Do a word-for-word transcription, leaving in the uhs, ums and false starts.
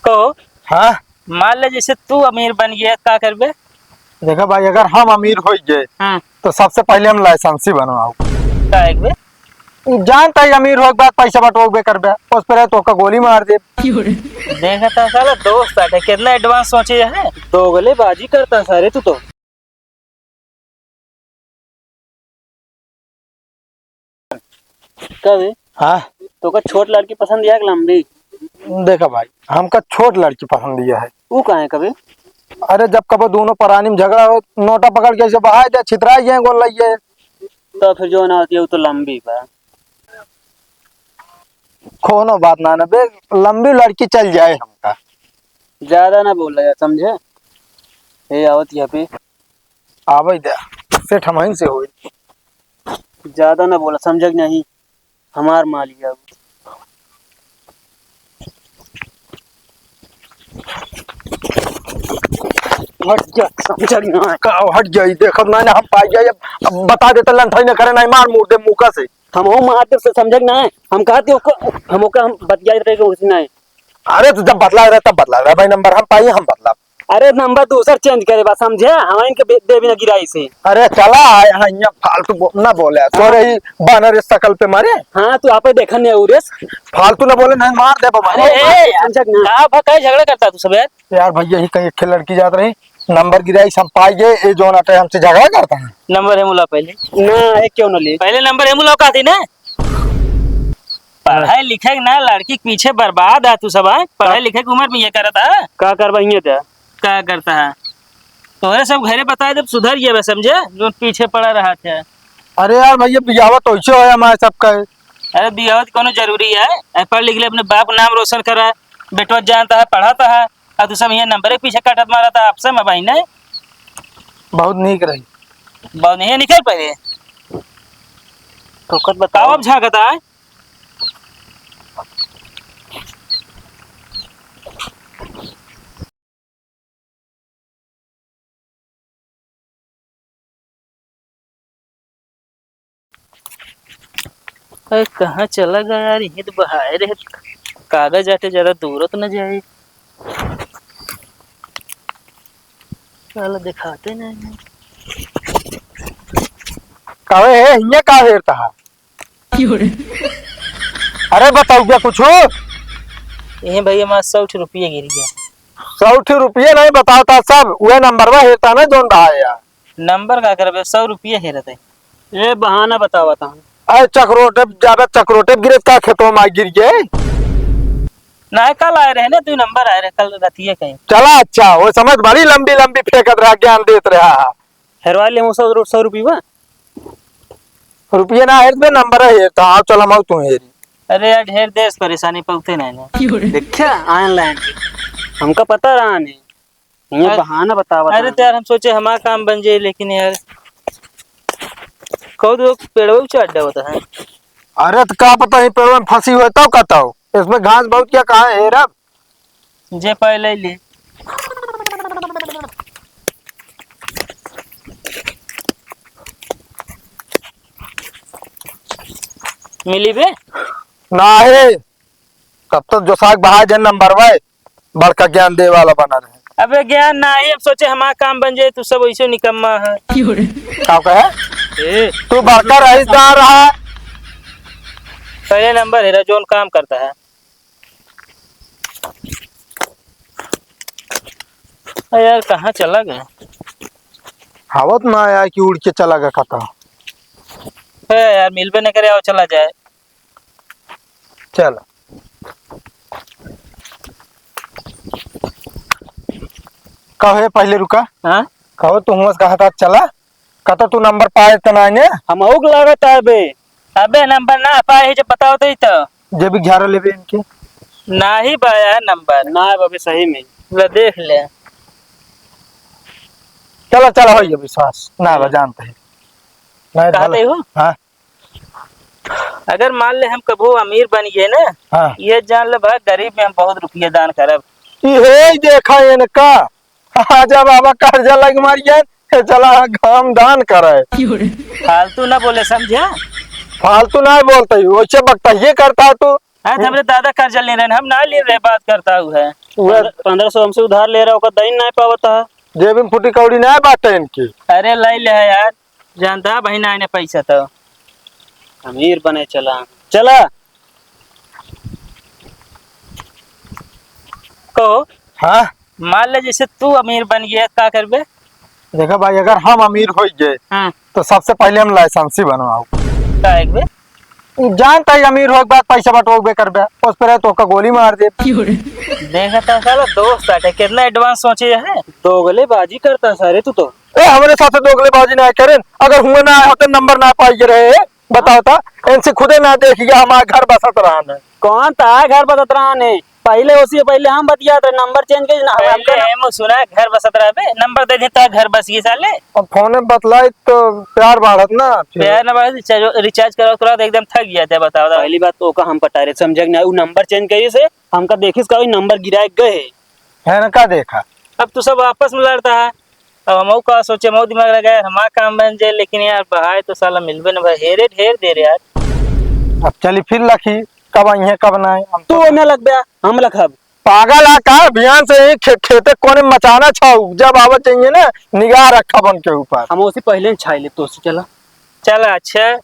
कहो। हाँ? मान ले जैसे तू अमीर बन गया, का करबे? देखो भाई, अगर हम अमीर हो गए, हाँ। तो सबसे पहले हम लाइसेंसी बनवाओ। का एक बे? जानता ही अमीर हो के बाद पैसा बटोबे करबे, उस पर तो का गोली मार दे। देखा था साला दोस्त आटे कितना एडवांस सोचे है। दोगलेबाजी करता सारे तू तो। कबे? हाँ? तोका छोट लड़की पसंद या कि लंबी? देखा भाई, हमका छोट लड़की पसंद या है। ऊ काहे कबे? अरे, जब कबो दोनों परानी में झगड़ा हो, नोटा पकड़ के ऐसे बहाय दे, छितराई जाए, गोल लग जाए। तो फिर जो ना होती है, वो तो लंबी बा। कोनो बात ना, ना बे, लंबी लड़की चल जाए हमका। ज्यादा ना बोला यार, समझे? ए, आवत यहाँ पे। आवे दे, सेठ हमहिन से होई। ज्यादा ना बोला, समझा कि नहीं? हमार माल ही अब। हट जा, समझा कि ना? का हट जाई? देखब ना, ना हम पाई जाई, अब, अब बता देता, लंठाई ना करे, नहीं मार मुड़ दे मुका से। हम हो मार दे से, समझा कि ना? हम कहते ओका, हम ओका हम बतियाई रहे कि उसी ना। अरे, तू जब बतला रहा, तब बतला रहा भाई, नंबर हम पाई, हम बतला। अरे, नंबर दूसर चेंज करे बा, समझे? हम इनके बे-, देवी ना गिराई से। अरे, चला, आए हैं, यहाँ फालतू बो-, ना बोले, तोरे ही बानर इस शकल पे मारे। हाँ, तू आपे देखा नहीं, उरेस। फालतू ना बोले, नहीं मार दे बाबा। अरे, ए, समझा कि ना? का भकाई झगड़ा करता तू सब यार? यार भैया, ही कहीं एक लड़की जात रही, नंबर गिराई, हम पाई गए, ये जोन आटे हमसे झगड़ा करता है। नंबर है मुला पहले। ना, ये क्यों ना ले? पहले नंबर है मुला का थी ना? पढ़ाई लिखाई ना, लड़की के पीछे बर्बाद है तू सब, हाँ? पढ़ाई लिखाई की उम्र में ये करत है। का करबा हियाँ ते? का करता है? तोहरे सब घरे बताए देब, सुधर गया बे, समझे? जो पीछे पड़ा रहा था। अरे यार भैया, बियाह तो ऐसे होया हमारे सबका। अरे बियाह तो कोनो जरूरी है? ए, पढ़ लिख ले, अपने बाप का नाम रोशन करा, बेटवा जानता है, पढ़ाता है, और तू सब यहाँ नंबर के पीछे काटत मारा था, आपसे में भाई नहीं। बहुत नीक रही। बहुत नहीं निकल पहले। तो कत बताओ। अब झांकता है। अरे, कहाँ चला गया यार? यहीं तो बहाए रहे। कागज आटे ज्यादा दूर तो न जाए। साला दिखाते नहीं है। काहे है, हियाँ का हेरता है? क्यों रे? अरे बताओ क्या कुछ? ये भैया, हमारा सौ ठे रुपये गिर गया। सौ ठे रुपये नहीं बताता सब, वह नंबरवा हेरता ना जोन रहा है यार। नंबर का करबे, सौ रुपये हेरत है। ये बहाना बतावत हूँ। अरे चकरोटे, ज्यादा चकरोटे गिरे का खेतों में गिर गए? ना, कल आए रहे ना, तू नंबर आए रहे, कल रातिए कहीं। चला अच्छा, वो समझ बड़ी लंबी लंबी फेंकत रहा, ज्ञान देत रहा। हेरवा ले, सौ, सौ रुपये बा। रुपये ना हेर बे, नंबर है, तो आओ, चल, हम आओ, तू हेरी। अरे यार, ढेर देश परेशानी पौते नहीं ना। देखा, online। हमका पता रहा नहीं। ये अरे, बहाना बतावा अरे था। तो यार, हम सोचे हमारा काम बन जाए, लेकिन यार, कौन लोग पेड़वा ऊंचा अड्डा होता है। अरे, तो का पता ही पेड़वा में फंसी हुई, तब का तब? इसमें घास बहुत क्या, कहाँ है, हेरब? जे पाए ले ले। मिली बे? नाही। तब तो जो साग बहा जन नंबर वा, बड़का ज्ञान दे वाला बना रहे। अबे ज्ञान नाही, अब सोचे हमार काम बन जाए, तू सब वैसे निकम्मा है। का कहे? ए। तू बड़का रईसदार रहा। पहले नंबर हेरा, जोन काम करता है। अरे यार, कहाँ चला गया? आवत ना यार कि उड़ के चला गया कतौ। अरे यार, मिलबे न करे, आओ चला जाए। चल। कहे पहले रुका। हाँ? कहो तू हुआं से कहा था चला। कतौ तू नंबर पाए त ना ने? हमहू के लागत है बे। अबे नंबर ना पाए है जब बताओ तो ही तो। जब ग्यारह लेबे इनके। नाही बा यार नंबर। ना बा बे सही में। ले देख ले। चला, चला, होई गया विश्वास। ना बा, जानते हैं। नहीं कहते भला। हो? हाँ। अगर मान ले हम कभू अमीर बन गए ना, हाँ। ये जान ले भाई गरीब में हम बहुत रुपया दान करब। इहे ही देखा इनका। आजा बाबा, कर्जा लग मारियन, चला घाम दान करे। फालतू ना बोले, समझे? फालतू ना बोलते ही, वैसे बकता ये करता तू। हाँ, तो हमरे दादा कर्जा ले रहे हैं, हम ना ले रहे, बात करता हूँ है। उहे पन्द्रह सौ हमसे उधार ले रहा, ओकर दइन नाहीं पावत है। जेब में फूटी कौड़ी नाहीं बाटे इनकी। अरे, लइ ले है यार, जानता है बहिन, आने पैसा तो। अमीर बने चला। चला। कहो। हाँ? मान ले, जैसे तू अमीर बन गया, का करबे? देखा भाई, अगर हम अमीर होइ गए, हाँ। तो सबसे पहले हम लाइसेंसी बनवाओ। काहे के बे? जानता ही अमीर होए के बाद पैसा बटोबे करबे, उस पर तो का गोली मार दे। देखा तो साला दोस्त आटे, कितना advance सोचे है। दोगलेबाजी करता सारे तू तो। ए, हमरे साथ दोगलेबाजी ना करें, अगर हुआ ना आए होते नंबर ना पाई रहे, बताओ ता, इनसे खुदे ना देखिए हमारे घर बसत रहन है। कौन ता घर बसत रहन है? पहले उसी पहले हम बतियात रहे, नंबर change करी ना, हम पहले हमका ना हम सुना घर बसत रहबे, नंबर दे देता घर बस गई साले। अब फोन में बतलाई तो प्यार बाढ़त ना। प्यार ना बाढ़त, रिचार्ज, रिचार्ज करवा तुरंत एकदम थक गया थे, बताओ, बताओ। पहली बात तो ओका हम पटारे समझे कि ना, उ नंबर change करी से हमका देखिस का नंबर गिराए गए। है ना, का देखा? अब तू सब आपस में लड़ता है, अब हमहू का सोचे, हमहू दिमाग लगाए, हमार काम बन जाए, लेकिन यार, बहाए तो साला मिलबे न भाई, हेरे ढेर दे रे यार। अब चली फिर लखी, कब अइहे, कब ना आए, हम तू तो ओमे लग बे, हम लखब। पागल आ का? बिहान से ही खे-, खेते कोने मचाना छाऊ, जब आवत चाहिए ना, निगाह रखब उनके ऊपर। हम उसी पहले छाई ले तो से चला। चला, अच्छा,